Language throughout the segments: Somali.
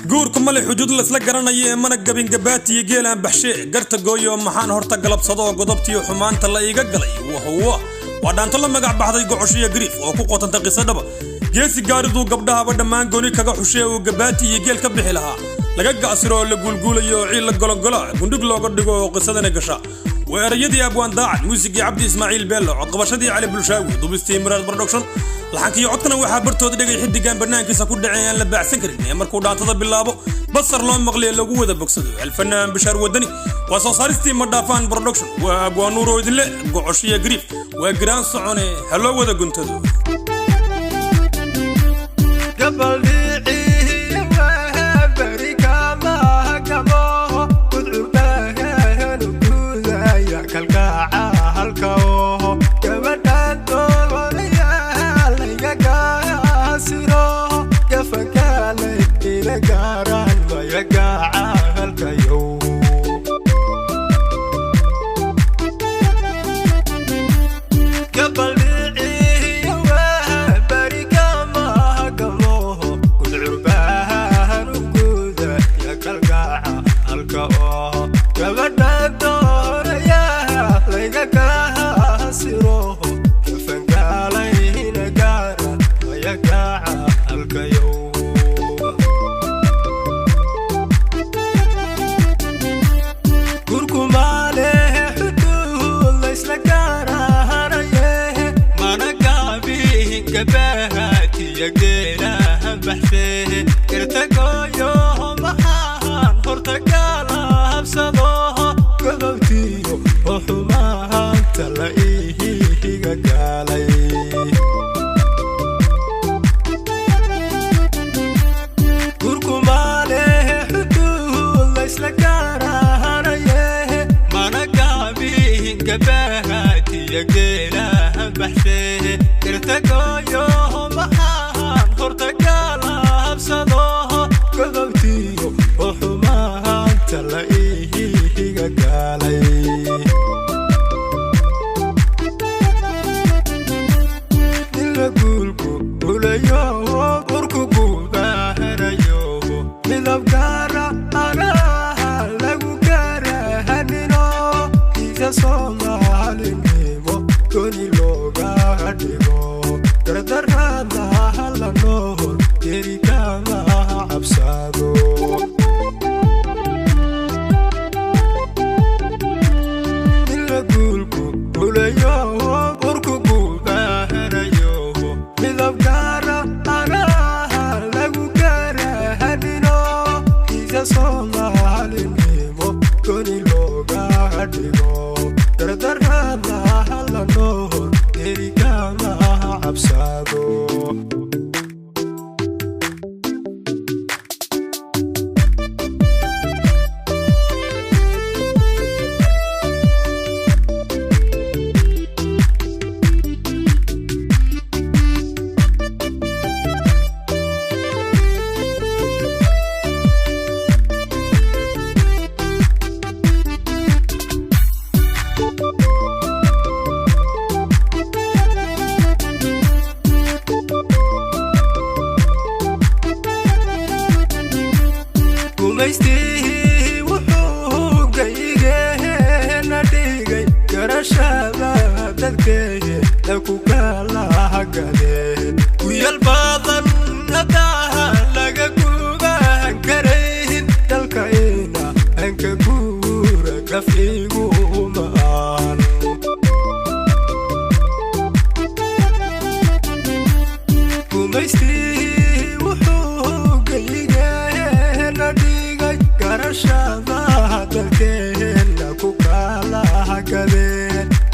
Guurku male xuduud laisla garanaya, mana gabin gabaatiyo geelaan baxshee. Garta gooyo, maxaan horta galabsado oo godobtiyo xumaanta la iiga galay? Wahwa waa dhaanto la magac baxday Gocoshiyo Gariif oo ku qotanta qiso dhaba. Geesi gaariduu gabdhahaba dhammaan gooni kaga xushee uu gabaati iyo geel ka bixi lahaa laga ga'siro oo la guulguulayo oo ciil la gologola gundhig looga dhigo oo qisadana gasha. Waa erayadii Abwaan Daacad, muusigii Cabdi Ismaaciil Beello, codqabashadii Cali Bulshaawi, dubistii Muraad Production, laxankiyo codkana waxaa bartooda dhigay xiddigan barnaamijkiisa ku dhacay aan la baacsan karin ee markuu dhaantada bilaabo basar loo maqliye lagu wada bogsado, Alfanaan Bishaar Wadani. Waa soo saaristii Madhaafaan Production. Waa Abwaan Nuur oo idinle: Gocoshiyo Gariif waa giraan socone, ha loo wada guntado.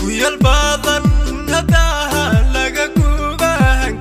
Guyal badan hadaha laga guban.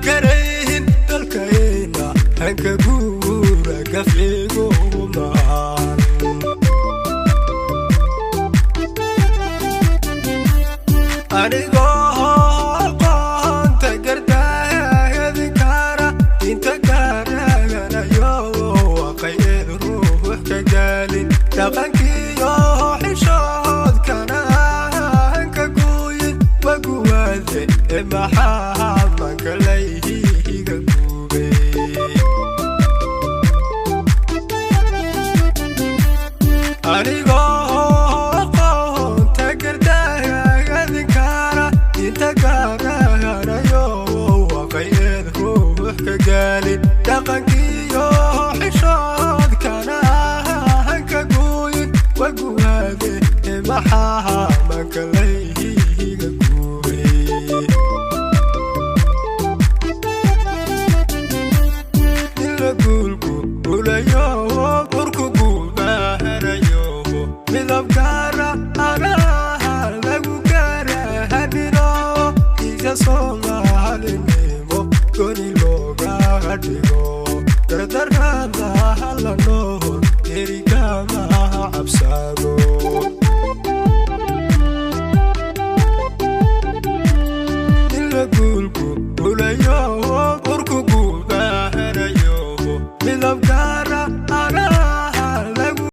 Baxaa.